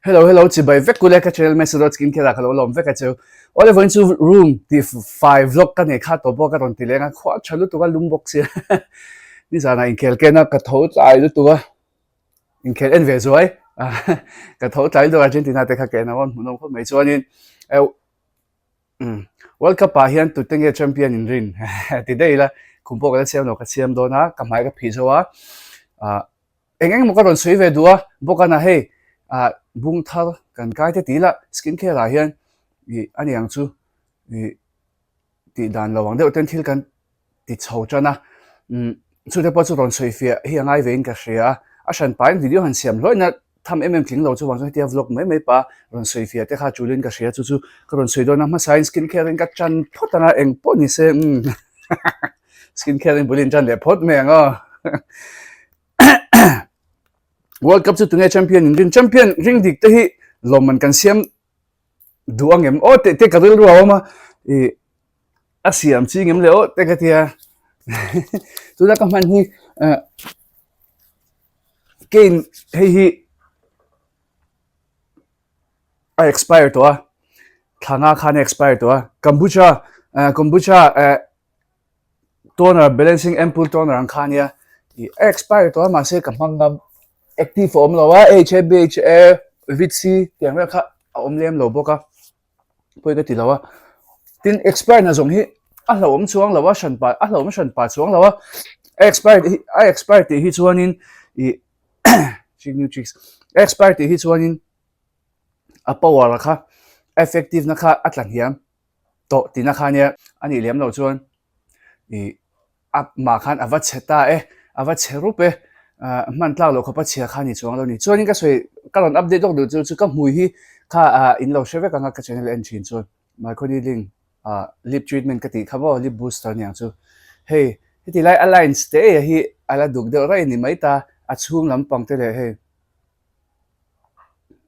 Hello hello chibai vek kule ka channel Messi Dot Skincare ah ka lo lawm vek a cheu. Awle vawiin chu room ti fai vlog ka nei kha tawh pawh ka rawn ti leng a khua tha lutuk a lum bawk sia. Nizanah inkhel ken a ka tho tlai lutuk a inkhel en ve zuai ka tho tlai lutuk a Argentina te kha ka en a rawn hmuhnawm khawp mai chuanin World Cup ah hian tute nge champion in rin ti daih ila khum pawh ka la siam lo ka siam dawn a ka hmai ka phih zo a ah Eng eng maw ka rawn sawi ve duh a, bawk ana hei ah bung thar kan kai te tih lah skin care ah hian ih a ni ang chu ih tih dan lo ang deuh ten thil kan ti chho tan a, umm chute pawh chu rawn sawi fiah hi a ngai ve in ka hria a, a hran pahin video han siam hlawih na tham em em tling lo chuvang chuan hetia vlog mai mai pa rawn sawi fiah te kha tul in ka hria chu chu ka rawn sawi dawn a hmasa in skin care in ka tan phawt ang a eng pawh ni se umm skin care in bul in tan leh phawt mai ang aw. World Cup chu tunge champion in rin champion ring dik te hi lawmman kan siam duh angem aw te te ka rilru a awm a i a siam chi ngem le aw te ka tia tuna ka hman hi kein hei hi a expire tawh a thla nga khan a expire tawh a kombucha kombucha Toner balancing ampoule toner ang kha ania ih a expire tawh a mahse ka hmang ngam active a awm lo a H A B H A vit C tiang vel kha a awm lem lo bawk a pawi ka ti lo a tin expire na zawng hi a hlauhawm chuang lo a hran pa a hlauhawm hran pa chuang lo a a expire hi a expire tih hi chuanin ih chick new chicks a expire tih hi chuanin a power kha effective na kha a tla hniam. tawh tihna kha ania a nih lem loh chuan ih a mah khan a va chhe ta e a va chhe rup e ah hman tlak loh khawp a chhia kha a ni chuang lo a ni chuanin ka sawi ka rawn update lawk duh chu chu ka hmui hi kha ah in lo hre vek ang a ka channel en thin chuan microneedling ah lip treatment ka tih kha maw lip booster aniang chu hei heti lai a lines te hi a la duk deuh raih a ni mai ta a chhung lampang te leh hei.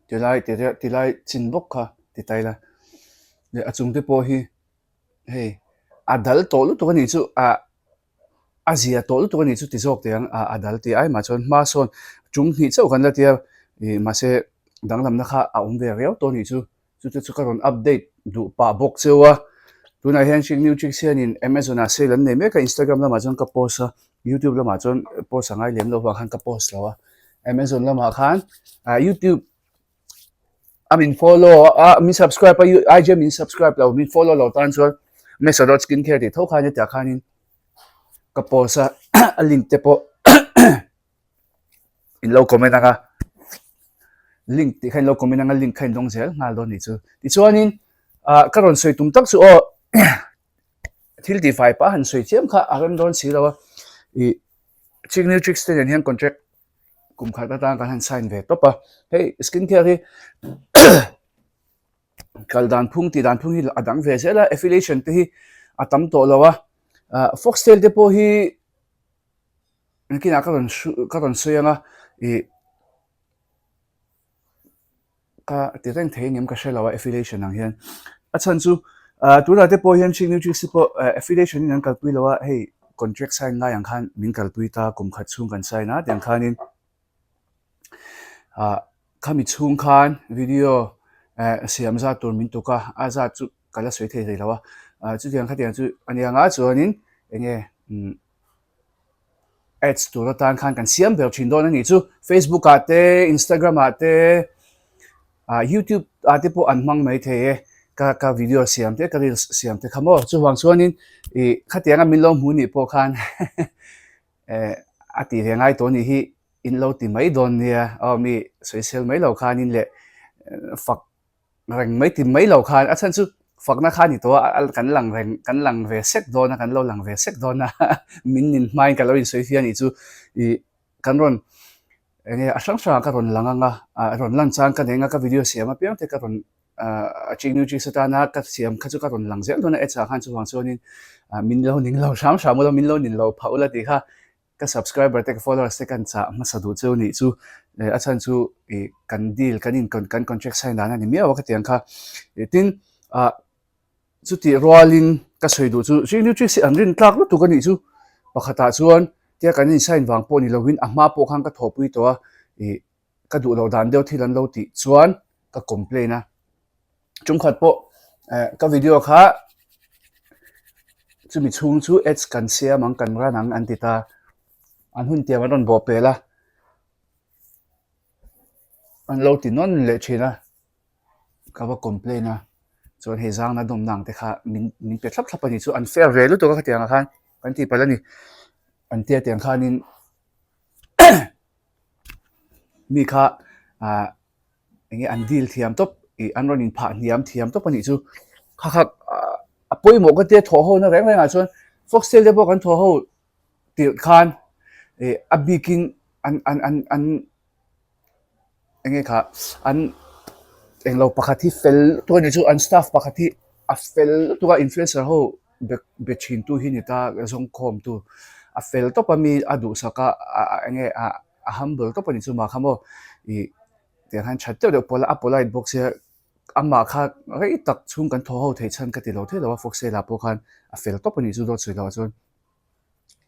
Tilai ti reuh tilai chin bawk kha ti ta ila leh a chung te pawh hi hei a dal tawh lutuk a nih chu ah a zia tawh lutuk a nih chu ti zawk teh ang ah a dal tih ai mah chuan hma sawn chung hnih chauh kan la tia ih mahse danglamna kha a awm ve riau tawh a nih chu. Chu te chu ka rawn update duh pah bawk cheu a, tunah hian Shik New Tricks hianin Amazon ah sale an nei mek a, Instagram lamah chuan ka post a, YouTube lamah chuan post a ngai lem lo vang khan ka post lo a, Amazon lamah khan ah YouTube a min follow a min subscribe a IG a min subscribe lo min follow lo tan chuan Mesa dot skincare tih tho khan hetiah khanin ka post a a link te pawh. in lo comment anga link tih kha in lo comment anga link kha in dawng zel nghal dawn nih chu tichuanin ah ka rawn sawi tum tak chu aw thil tih fai pah han sawi chiam kha a rem dawn si lo a ih chick new tricks te nen hian contract kum khat atang kan han sign ve tawp a hei skin care hi kal dan phung tih dan phung hi a dang ve zel a affiliation te hi a tam tawh lo a ah foxtail te pawh hi. Engtinah ka rawn hru ka rawn sawi ang a ih ka ti reng thei engem ka hre lo a affiliation ang hian a chhan chu ah tunah te pawh hian Chin Nutrics te pawh affiliation in an kalpui lo a hei contract sign lai ang khan min kalpui ta kum khat chhung kan sign a tiang khanin ah khami chhung khan video eh siam zat tur min tuk a a zat chu ka la sawi thei hlei lo a ah chutiang khatiang chu a nia nga chuanin enge umm. Ads tur atan khan kan siam ber thin dawn a nih chu. Facebook ah te, Instagram ah te, ah YouTube ah te pawh an hmang mai thei e. Ka ka video siam te, ka reels siam te kha maw. Chuvang chuanin ih khatianga min lo hmu nih pawh khan eh a tih ve ngai tawh nih hi in lo ti mai dawn nia. Aw mi sawisel mai lo khanin leh fak reng mai ti mai lo khan a chhan chu fakna kha a ni tawh a kan lang reng kan lang ve sek dawn a kan lo lang ve sek dawn a min nin hmain ka lo insawi fia anih chu ih kan rawn eng nge a hrang hrangah ka rawn lang ang a ah rawn lan chang ka nei ang a ka video siam apiang te ka rawn ah chik new chicks atana ka siam kha chu ka rawn lang zel dawn a ads ah khan chuvang chuanin ah min lo ning lo hram hram ula min lo nin lo phah ula tih kha Ka subscriber te ka followers te kan chah hmasa duh chu nih chu a chhan chu ih kan deal kan in kan contract sign dan a ni miau a ka tiang kha tin ah chutih rualin ka sawi duh chu Zing Nutrics hi an rin tlak lutuk a nih chu pakhatah chuan tia kan in sign vang pawh ni lovin a hma pawh khan ka thawhpui tawh a ih. ka duh loh dan deuh thil an lo tih chuan ka complain a. Chungkhat pawh ka video kha chumi chhung chu ads kan siam ang kan run ang an ti ta. An hun tiam an rawn bawh pel a, an lo ti nawn leh thin a, ka va complain a, chuan hei zangna dawmna ang te kha min min pe thlap thlap a ni chu an fair ve lutuk a khatiang ah khan kan tih palh a ni. An tia tiang khanin mi kha ah eng nge an deal thiam tawp ih an rawn inphah hniam thiam tawp a nih chu kha kha a pawimawh ka tia thawh ho na reng reng ah chuan foxtail te pawh kan thawh ho tirh khan ih a bikin an an an an eng nge kha an englo pakhat hi fel lutuk a nih chu an staff pakhat hi a fel lutuk a influencer ho be be thin tu hi ni ta zawng khawm tu a fel tawp a mi a duhsak a eng nge ah. a humble tawp a ni chu mah kha maw ih tiang hian that deuh deuh pawh a polite bawk sia amah kha rei tak chhung kan thaw ho theih chhan ka ti lo thei lo a foxtail ah pawh khan a fel tawp a ni chu dawt sawi loh ah chuan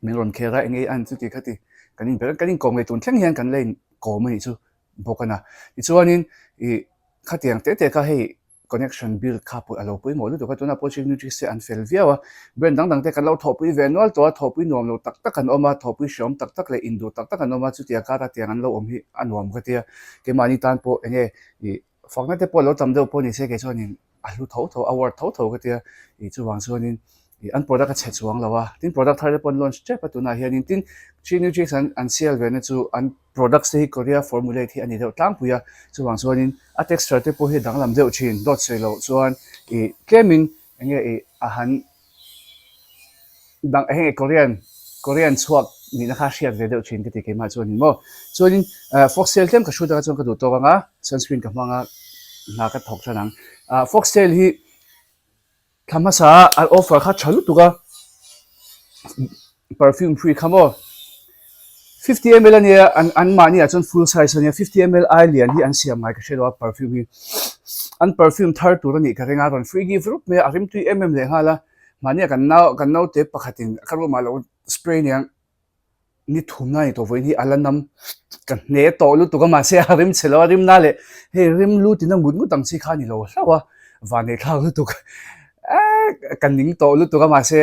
min rawn kher a eng nge an chuti kha ti kan in kan inkawm ngei tun thleng hian kan la inkawm a nih chu bawk a na tichuanin ih khatiang teh teh kha hei. Connection build kha pawh a lo pawimawh lutuk a, tunah pawh Chief Nutrix te an fel viau a, brand dang dang te kan lo thawhpui ve nual tawh a, thawhpui nuam lo tak tak an awm a, thawhpui hreawm tak tak leh induh tak tak an awm a, chutia kara tiang an lo awm hi a nuam ka tia, keimahni tan pawh eng nge ih fakna te pawh a lo tam deuh pawh ni se kei chuanin a hlu tho tho, a worth tho tho ka tia, ih chuvang chuanin ih an product a chhe chuang lo a, tin product thar te pawh an launch tep a tunah hianin tin Chief Nutrix an an sale ve na chu an Products te hi Korea formulate hi a ni deuh tlangpui a, chuvang chuanin a texture te pawh hi a danglam deuh thin, dawt sawi loh chuan ih tlemin eng nge ih a han dang heng nge Korean Korean chhuak nihna kha a hriat ve deuh thin ka ti keimah chuanin maw. Chuanin ah foxtail tlem ka hrut anga chuan ka duh tawk anga sunscreen ka hmang a hna ka thawk tan ang. Ah foxtail hi Thla hmasa a an offer kha tha lutuk a, perfume free kha maw 50ml ania an an mahni ah chuan full size ania 50ml ai lian hi an siam ngai ka hre lo a perfume hi an perfume thar tur anih ka ring a rawn free give rup mai a a rimtui em em leh nghal a mahni ah kan nau kan naute pakhatin ka room ah lo spray aniang. Ni thumna a ni tawh vawiin hi a la nam ka hne tawh lutuk a mahse a rim chhe lo a rimna leh hei rim lu tina ngut ngut ang chi kha a ni lo hlauh a vanneih thlak lutuk eee ka ning tawh lutuk a mahse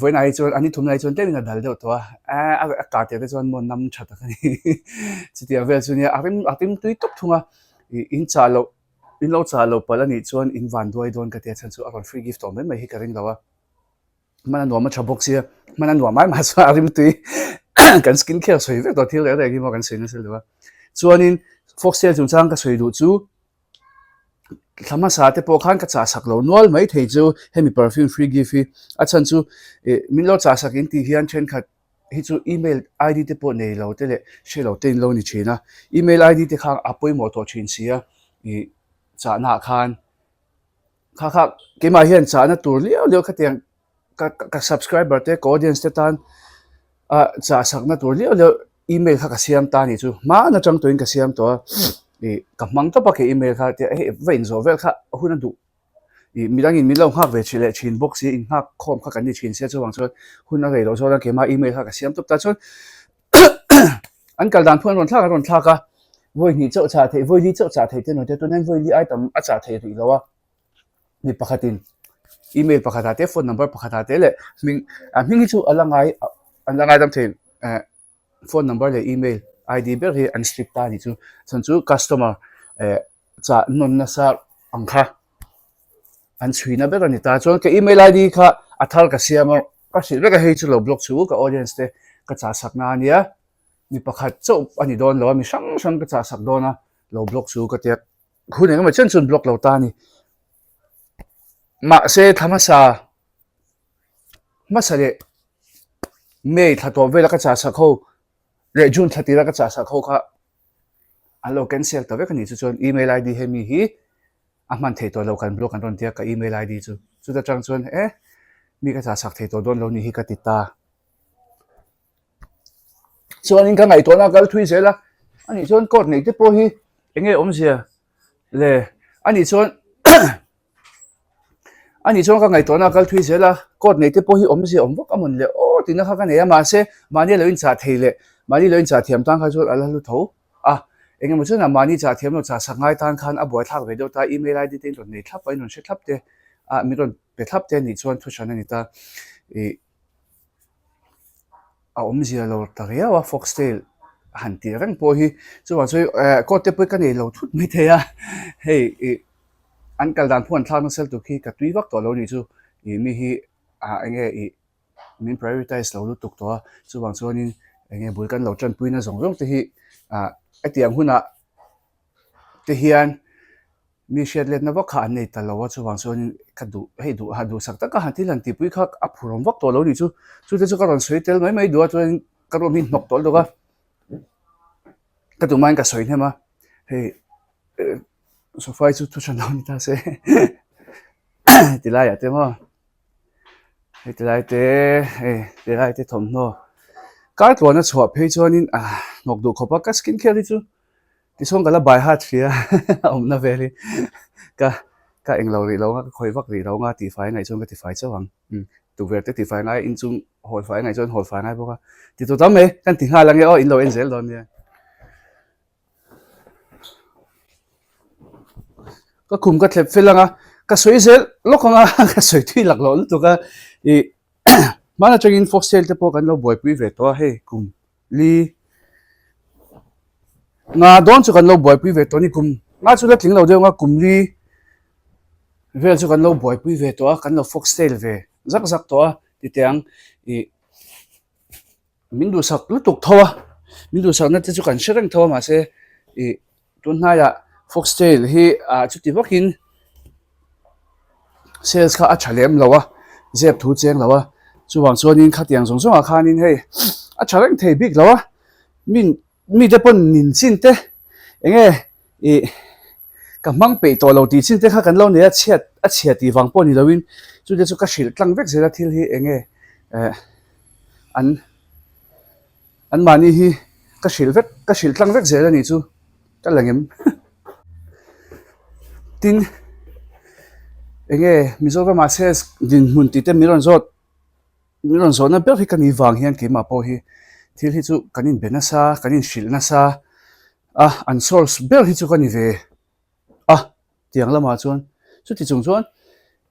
vawiinah hi chuan a ni thumna hi chuan tlemin a dal deuh tawh a eee a kah tir te chuan maw nam tha tak a ni chutiang vel chu nia a rim a rim tui tawp thung a ih in chah loh in lo chah loh palh a nih chuan in van duai dawn ka tia chhan chu a rawn free gift tawh mai mai hi ka ring lo a. Hman a nuam a tha bawk sia, hman a nuam mai mai chuan a rimtui kan skin care sawi vek tawh thil reng reng hi maw kan sawi nasa lo a. Chuanin foxtail chungchang ka sawi duh chu thla hmasa te pawh khan ka chah sak lo nual mai thei chu hemi perfume free gift hi a chhan chu ih min lo chah sak in tih hian thenkhat hi chu email id te pawh nei lo te leh hre lo te in lo ni thin a, email id te kha a pawimawh tawh thin si a ih chahna ah khan. Kha kha keimah hian chahna tur liau liau khatiang ka ka subscriber te ka audience te tan a chah sakna tur liau liau email kha ka siam ta anih chu hmaan atang tawhin ka siam tawh a ih ka hmang tawp a ka email kha tia hei va inzawh vel kha hun a duh ih midangin min lo nghak ve thin leh thin bawk si innghak khawm kha kan ni thin sia chuvang chuan hun a rei loh zawk a keimah email kha ka siam tawp ta chuan an kal dan pawh an rawn thlak an rawn thlak a vawi hnih chauh chah theih vawi li chauh chah theih te an rawn ti a tunah hian vawi li ai tam a chah theih rih lo a mi pakhatin email pakhatah te phone number pakhatah te leh hming a hming hi chu a la ngai an la ngaidam thei eh phone number leh email id ber hi an strict ta a nih chu chhan chu customer eh chah nawn nasa ang kha. An chhuina ber a ni ta. Chuan ka email id kha a thar ka siam a, ka hrilh vek a hei chu lo block chu ka audience te ka chah sak na a nia. Mi pakhat chauh a ni dawn lo a, mi hrang hrang ka chah sak dawn a, lo block chu ka tia. Hun engemaw chen chuan block lo ta a ni. Mahse thla hmasa hmasa leh May thla tawp vela ka chah sak ho leh June thla tira ka chah sak ho kha an lo cancel ta vek a ni. Chu chuan email id hemi hi a hman thei tawh lo kan blog an rawn tia ka email id chu chuta tang chuan e mi ka chah sak thei tawh dawn lo ni hi ka ti ta chuanin ka ngaihtuahna a kal thui zel a ani chuan court nei te pawh hi eng nge awmzia le ani chuan ani chuan ka ngaihtuahna a kal thui zel a court nei te pawh hi awmzia awm vak a mawn le aw tihna kha ka nei a mahse mahni lo inchah thei leh mahni lo inchah thiam tan kha chuan a la hlu tho a. Engemaw chuan mahni chah thiam lo chah sak ngai tan khan a buaithlak ve deuh ta, email ID te in rawn nei thlap a, in rawn hre thlap te a, min rawn pe thlap te anih chuan thu hran a ni ta. Ih a awmzia lo ta riau a foxtail han tih reng pawh hi chuvang chu eh coat te pawh hi ka nei lo thut mai thei a, hei ih an kal dan pawh an thlak nasa lutuk hi ka tui vak tawh lo nih chu ih mi hi ah eng nge ih. min prioritize lo lutuk tawh a, chuvang chuanin eng nge bul kan lo tanpuina zawng zawng te hi ah hetiang hunah te hian mi hriat letna vak kha an nei ta lo a, chuvang chuanin ka duh hei duh ha duhsak taka han thil han tihpui kha a phurawm vak tawh lo nih chu, chute chu ka rawn sawi tel mai mai duh a chuanin ka room hi hnawk tawh lutuk a, ka tumah in ka sawi hnem a hei sofa hi chu thu hran lo a ni ta se tilaiah te maw. Heti lai te hei ti lai te thawmhnaw kar tluan a chhuah phei chuanin ah hnawk duh khawp a ka skin care hi chu tichuan ka la by heart hria a awmna vel hi ka ka englo rih lo a ka khawih vak rih lo anga tifai ngaih chuan ka tifai chauh ang umm tukverh te tifai ngai inchung hawl fai ngaih chuan hawl fai ngai bawk a ti tawh tam mai kan ti nghal ange aw in lo en zel dawn nia. Ka khum ka thlep fel anga ka sawi zel lawk anga ka sawi thui lak loh lutuk a ih hman atangin foxtail te pawh kan lo buaipui ve tawh a hei kum li nga dawn chu kan lo buaipui ve tawh a ni kum nga chu la tling lo deuh anga kum li vel chu kan lo buaipui ve tawh a kan lo foxtail ve zak zak tawh a titiang ih. Min duhsak lutuk tho a, min duhsakna te chu kan hre reng tho a mahse ih tun hnaiah foxtail hi ah chuti vakin sales kha a tha lem lo a, zep thu cheng lo a, chuvang chuanin khatiang zawng zawngah khanin hei a tha reng thei bik lo a, min mite pawn nin chin te eng nge ih ka hmang peih tawh lo tih chin te kha kan lo nei a chhiat a chhia tih vang pawh ni loin chute chu ka hrilh tlang vek zel a thil hi eng nge eh an an mahni hi ka hrilh vek ka hrilh tlang vek zel a nih chu ka la ngem tin eng nge Mizoramah sales dinhmun tih te min rawn zawt. Min rawn zawhna ber hi ka nih vang hian keimah pawh hi thil hi chu kan inbe nasa, kan inhrilh nasa a, an source ber hi chu ka ni ve a tiang lamah chuan chuti chung chuan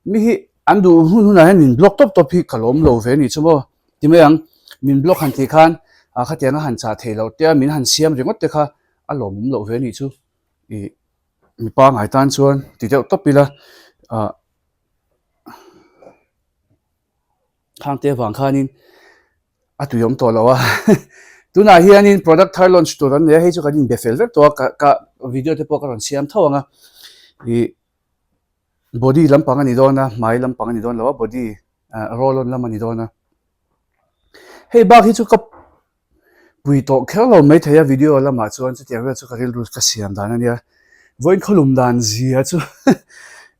mi hi an duh hun hunah hian min block tawp tawp hi ka lawm lo ve a nih chu maw ti mai ang, min block han tih khan ah khatianga han chah theih loh te a min han siam ringawt te kha a lawmawm loh ve a nih chu ih mipa ngai tan chuan ti deuh tawp ila ah. Khang te avang khanin a tui awm tawh lo a tunah hianin product thar launch tur an nei a hei chu kan inbe fel vek tawh a ka ka video te pawh ka rawn siam tho ang a ih body lampang a ni dawn a hmai lampang a ni dawn lo a body ah roll on lam a ni dawn a hei bak hi chu ka pui tawh kher lo mai thei a video lamah chuan chutiang vel chu ka rilru ka siam dan a nia vawiin khawlum dan zia chu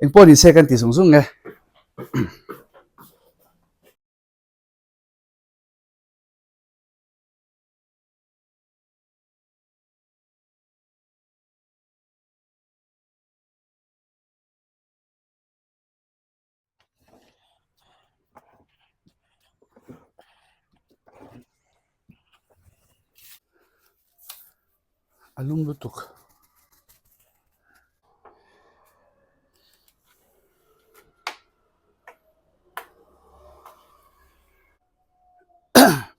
engpawh ni se kan ti zung zung e. A lum lutuk.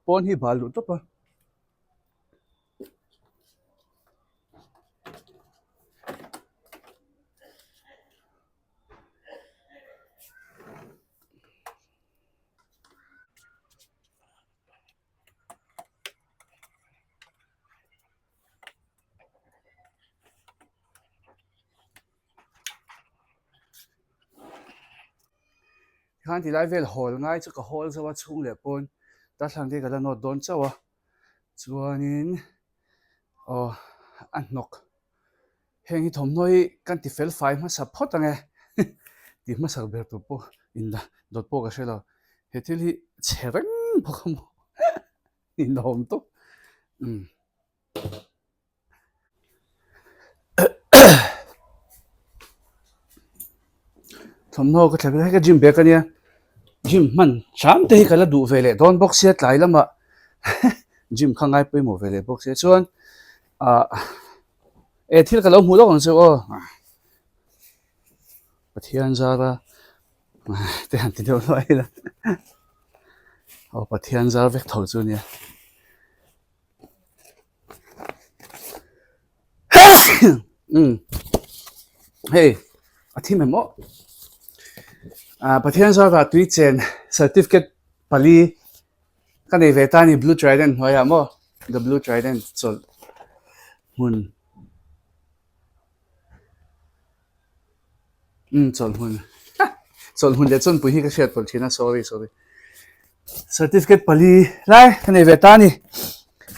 Pawn hi bal duh tawp a. Tikhan tilai vel hawl ngai chu ka hawl zo a chhung leh pawn darthlalang te hi ka la nawt dawn chauh a chuanin aw a hnawk. Heng hi thawmhnaw hi kan ti fel fai hmasa phawt ang e tih hmasak ber tur pawh in dawt pawh ka hre lo. He thil hi chhe reng bawk a maw inawm tawp umm. Thawmhnaw ka thlep hei ka gym bag ania gym hman hram te hi ka la duh ve leh dawn bawk sia tlai lamah gym kha ngai pawimawh ve leh bawk sia chuan ah. E thil ka lo hmuh lawk ang chu aw. Pathian zara te han ti deuh hluai ila. Aw Pathian zar vek tho chu nia. Umm hei a thim em aw. Ah Pathian zara tui chen certificate pali Ka nei ve ta a ni Blue Trident hnuaiah maw The Blue Trident chawlh hmun umm chawlh hmun chawlh hmun leh chawnpui hi ka hriat pawlh thin a sorry sorry certificate pali lai ka nei ve ta a ni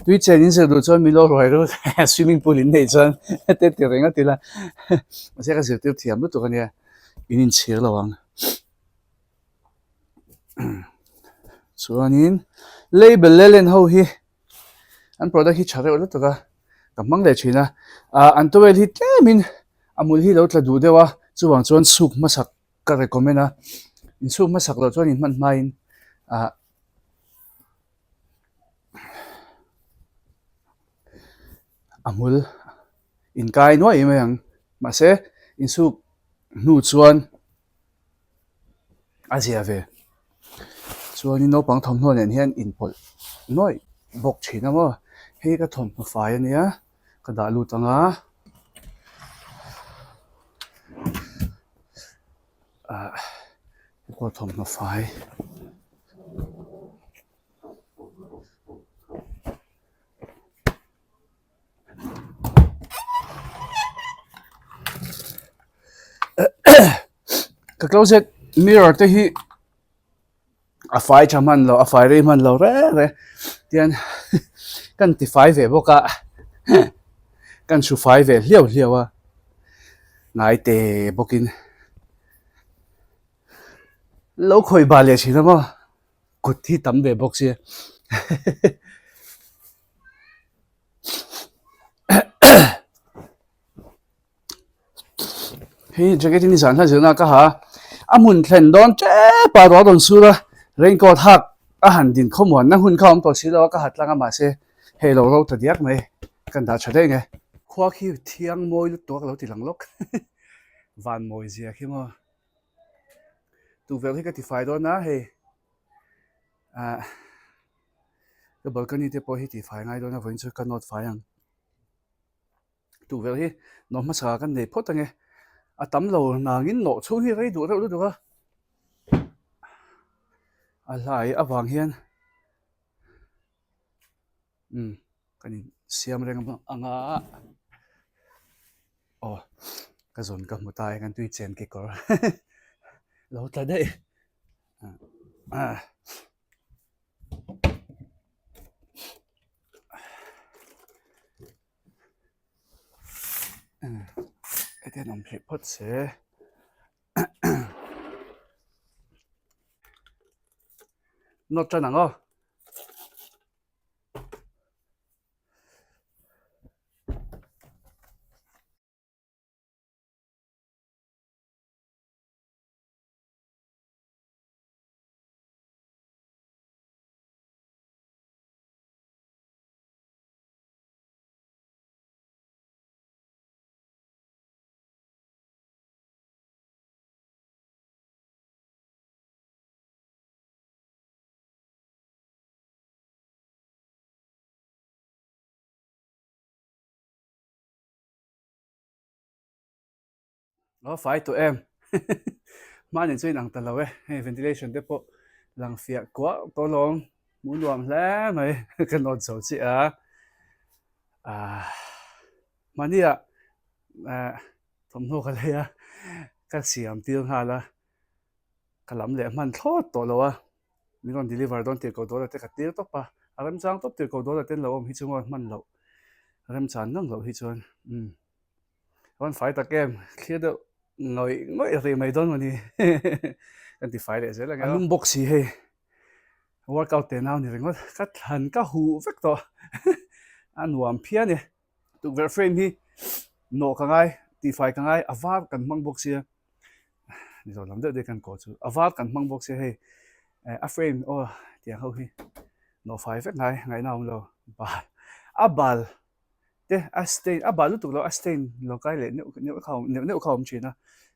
tui chen in zir duh chuan min lo ruai rut swimming pool in neih chuan te ti reng a ti la mahse ka zirtir thiam lutuk a nia in inchhir lo ang. Chuanin label leh len ho hi an product hi tha reuh lutuk a ka hmang leh thin a ah an towel hi tlemin a hmul hi lo tla duh deuh a chuvang chuan suk hmasak ka recommend a insuk hmasak loh chuan inhman hmain ah a hmul inkai nuai mai ang mahse insuk hnu chuan. A zia ve. Chuanin naupang thawmhnaw nen hian inpawlh nuaih bawk thin a maw. Hei ka thawmhnaw fai a nia, ka dah lut ang a. Ah hei pawh thawmhnaw fai. Ka closet mirror te hi a fai tha hman lo a fai rei hman lo reng reng tian kan ti fai ve bawk a kan hru fai ve hliau hliau a ngai te bawkin lo khawih bah leh thin a maw kut hi tam ve bawk sia. Hei jacket hi nizan hla zirna ka ha a, a hmun thlen dawn tep a ruah rawn sur a, raincoat hak a han din khawmuanna hun kha a awm tawh si lo a, ka ha tlang a mahse hei lo ro ta diak mai kan dah tha daih nge. Khua khi thiang mawi lutuk a ka lo ti lang lawk van mawi zia khi maw tukverh hi ka ti fai dawn a hei ah. Ka balcony te pawh hi tihfai ngai dawn a vawiin chu ka nawt fai ang. Tukverh hi nawh hmasa kan nei phawt ange. A tam lo nangin nawh chhung hi rei duh reuh lutuk a. A hlai avang hian umm kan in siam reng ang a. Aw ka zawn ka hmu ta e kan tui chen kekawr lo tla daih. Ah. Hetiang awm theih phawt se. Nawt tan ang aw. Aw fai tawh em hmanin chu inang ta lo e hei ventilation te pawh lang fiah kuah tawh alawm hmuh nuam hle mai ka nawt zo chiah a ah mahniah eh thawmhnaw ka lei a ka siam tir nghal a ka lam leh hman thlawt tawh lo a min rawn deliver dawn tirhkoh dawla te ka tir tawp a a remchang tawp tirhkoh dawla te an lo awm hi chu ngawi hman loh remchan ngang loh hi chuan umm. Rawn fai tak em, thlir deuh ngawih ngawih rih mai dawn mawni kan ti fai leh zel ang e. A lum bawk si hei, workout te nau ni ringawt, ka thlan ka huh vek tawh a nuam phian e. Tukverh frame hi nawh ka ngai, tihfai ka ngai, a var kan hmang bawk sia, ni zawh lam deuh deuh kan kawh chu, a var kan hmang bawk sia hei, a frame aw tiang ho hi nawh fai vek ngai, ngaihna a awm lo, bal a bal. Te a stain a bah lutuk lo a stain lo kai leh neuh neuh kha neuh neuh kha a awm thin a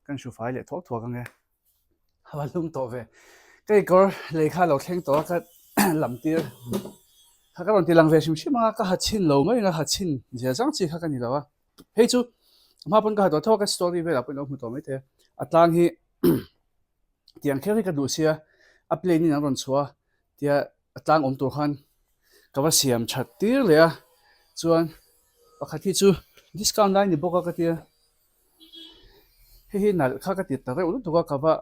kan hru fai leh thuak thuak ang e a va lum tawh ve ka kekawr lei kha a lo thleng tawh a ka lam tir kha ka rawn ti lang ve hrim hrim ang a ka ha chhin lo mai ang a ha chhin zia zang chi kha ka ni lo a hei chu a hma pawn ka ha tawh tho a ka story velah pawh in lo hmu tawh maithei a a tlang hi tiang kher hi ka duh sia a plane in an rawn chhuah a tia a tlang awm tur khan ka va siam that tir leh a chuan pakhat hi chu discount lai ni bawk a ka tia hei hi nalh kha ka ti ta reuh lutuk a ka va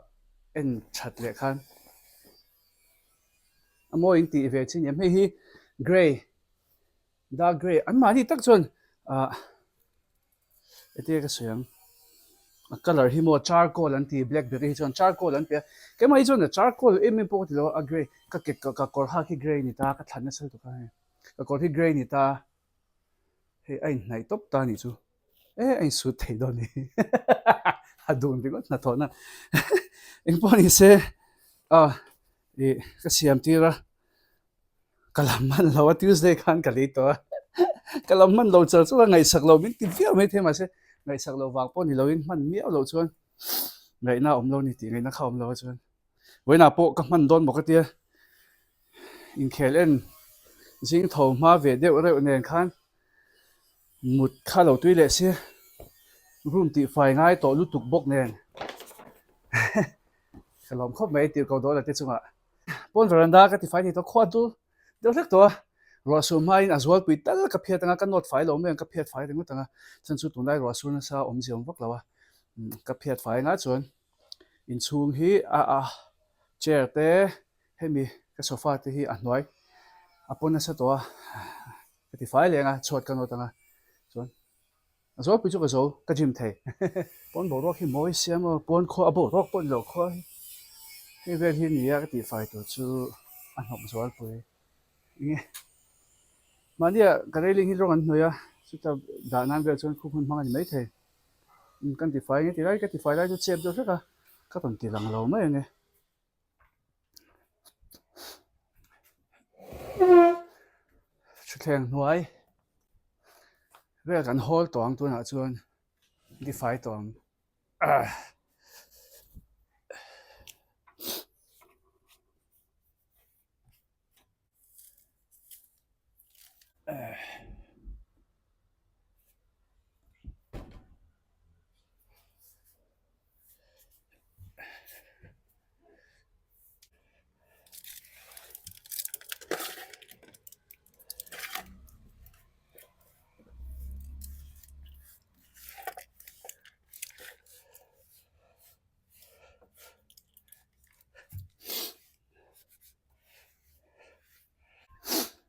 en that leh khan a mawi in tih ve chi ni em hei hi grey dark grey an mahni tak chuan ah. Ete ka sawi ang. A colour hi maw charcoal an ti blackberry hi chuan charcoal an ti a. Keimah hi chuan charcoal em em pawh ka ti lo a, a grey ka ke ka kawr hak hi grey a ni ta ka thlan nasa lutuk a hei. Ka kawr hi grey a ni ta hei a inhnaih tawp ta a nih chu. E a insut thei dawn a ni a dun ringawt hnathawhna engpawh ni se a ih ka siam tir a. Ka lam hman lo a Tuesday khan ka lei tawh a ka lam hman lo char char a ngaihsak lo min ti viau mai thei mahse ngaihsak lo vang pawh ni loin hman miau loh chuan ngaihna a awm lo a ni tih ngaihna kha a awm lo a chuan vawiinah pawh ka hman dawn bawk a tia inkhel en zing tho hma ve deuh reuh nen khan mut kha lo tui leh sia room tih fai ngai tawh lutuk bawk nen ka lawm khawp mai tirhkoh dawla te chungah. Pawn veranda ka tifai thei tawh khua dul deuh hlek tawh a, ruah sur hmain a zualpui tal ka phiat anga ka nawt fai lo mai ang ka phiat fai ringawt ang a, chuan chu tunlai ruah sur nasa awmzia awm vak lo a, ka phiat fai anga chuan inchhung hi a a chair te hemi ka sofa te hi a hnuai a pawn nasa tawh a ka tifai leh anga chhuat ka nawt anga chuan. A zawlpui chu ka zo, ka gym thei. Pawn boruak hi mawi sia maw, pawn khua a boruak pawh ni lo khua hi. Hei vel hi nia ka tihfai tur chu a hnawk zualpui. Enge mahnia ka railing hi rawng an hnawih a, chuta dah nan vel chuan khu hmun hmang a ni maithei. Kan tifai nge tilai ka tifai lai chu chep deuh hlek a, ka rawn ti lang lo mai ang e. Thuthleng hnuai vel kan hawl tawh ang tunah chuan tifai tawh ang.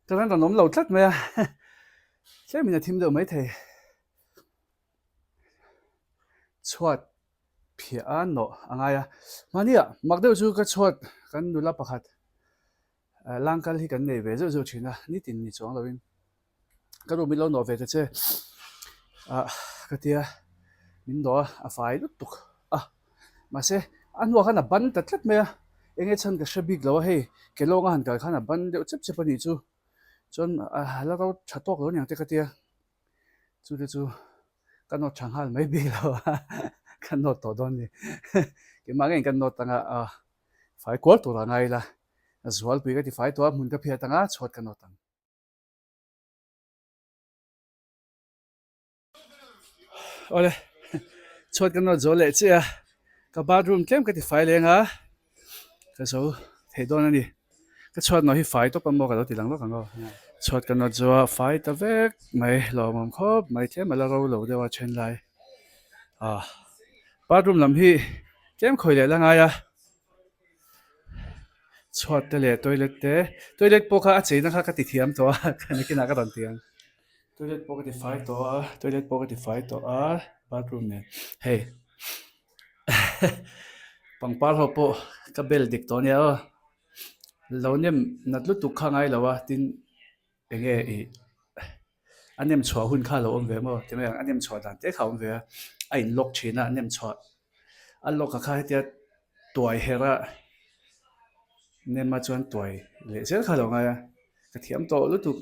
Current an awm lo tlat mai a tlemin a thim deuh maithei chhuat phiah a nawh a ngai a mahnia mak deuh chu ka chhuat kan nula pakhat lang kal hi kan nei ve zeuh zeuh thin a nitin ni chuang lovin ka room in lo nawh ve ta che ah ka tia min nawh a a fai lutuk a mahse a hnuah khan a ban ta tlat mai a eng nge chhan ka hre bik lo a hei ke lawnga han kal khan a ban deuh chep chep a nih chu chuan a la ro tha tawk lo aniang te ka tia chu te chu ka nawt tha nghal mai bik lo a ka nawt tawh dawn a ni keimah ngeiin ka nawt anga ah fai kual tur a ngai ila zualpui ka ti fai tawh a hmun ka phiat anga chhuat ka nawt ang. Awle chhuat ka nawt zo leh chiah a ka bathroom tlem ka ti fai leng a ka zo thei dawn a ni ka chhuat nawh hi fai tawp a maw ka lo ti lang lawk ang aw chhuat ka nawt zo a fai ta vek mai lawmawm khawp mai tlem a la ro lo deuh a then lai ah bathroom lam hi tlem khawi leh la ngai a. Chhuat te leh toilet te toilet pawh kha a cheina kha ka ti thiam tawh a nakinah ka rawn ti ang toilet pawh ka ti fai tawh a toilet pawh ka ti fai tawh a bathroom nen hei pangpar ho pawh ka bel dik tawh ania aw lo nem nat lutuk kha ngai lo a tin eng nge ih a nem chhuah hun kha a lo awm ve maw ti mai ang a nem chhuah dan te kha a awm ve a a in lock thin a a nem chhuah a lock a kha hetia tuai herh a nem a chuan tuai leh zel kha a lo ngai a ka thiam tawh lutuk.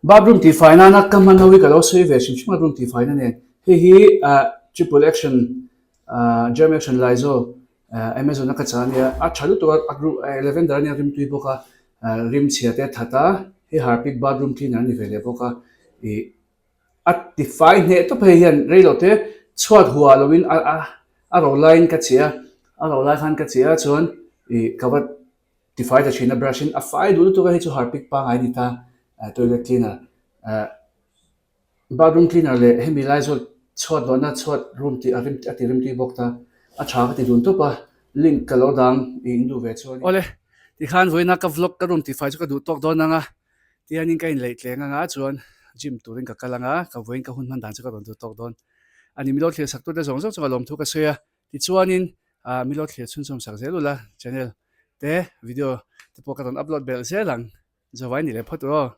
Bathroom tihfai nana ka hman ho hi ka lo sawi ve hrim hrim a room tihfaina nen. Hei hi ah triple action ah germ action Lysol ah Amazon a ka chah ania a tha lutuk a a lavender ania rimtui bawk a ah rimchhia te a that a hei Harpic bathroom cleaner a ni ve leh bawk a ih a tifai hneh tawp hei hian reilo te chhuat huah loin a a a ro laiin ka cheh a a ro lai khan ka cheh a chuan ih ka va Tifai ta thin a brush in a fai duh lutuk a hei chu harpic pangai a ni ta toilet cleaner eh bathroom cleaner leh hemi lai zawt chhuat dawhna chhuat room tih a rim a ti rimtui bawk ta a tha ka ti dun tawp a link ka lo dang ih in duh ve chuan awle tikhan vawiina ka vlog ka room tifai chu ka duh tawk dawn ang a tihianin ka inleih tleng ang a chuan gym turin ka kal ang a ka vawiin ka hun hman dan chu ka rawn duh tawk dawn a ni milo thlir sak tute zawng zawng chu ka lawmthu ka sawi a. Tichuanin ah milo thlir chhunchawm sak zel ula channel te video te pawh ka rawn upload belh zel ang. Zawai ni leh phawt rawh.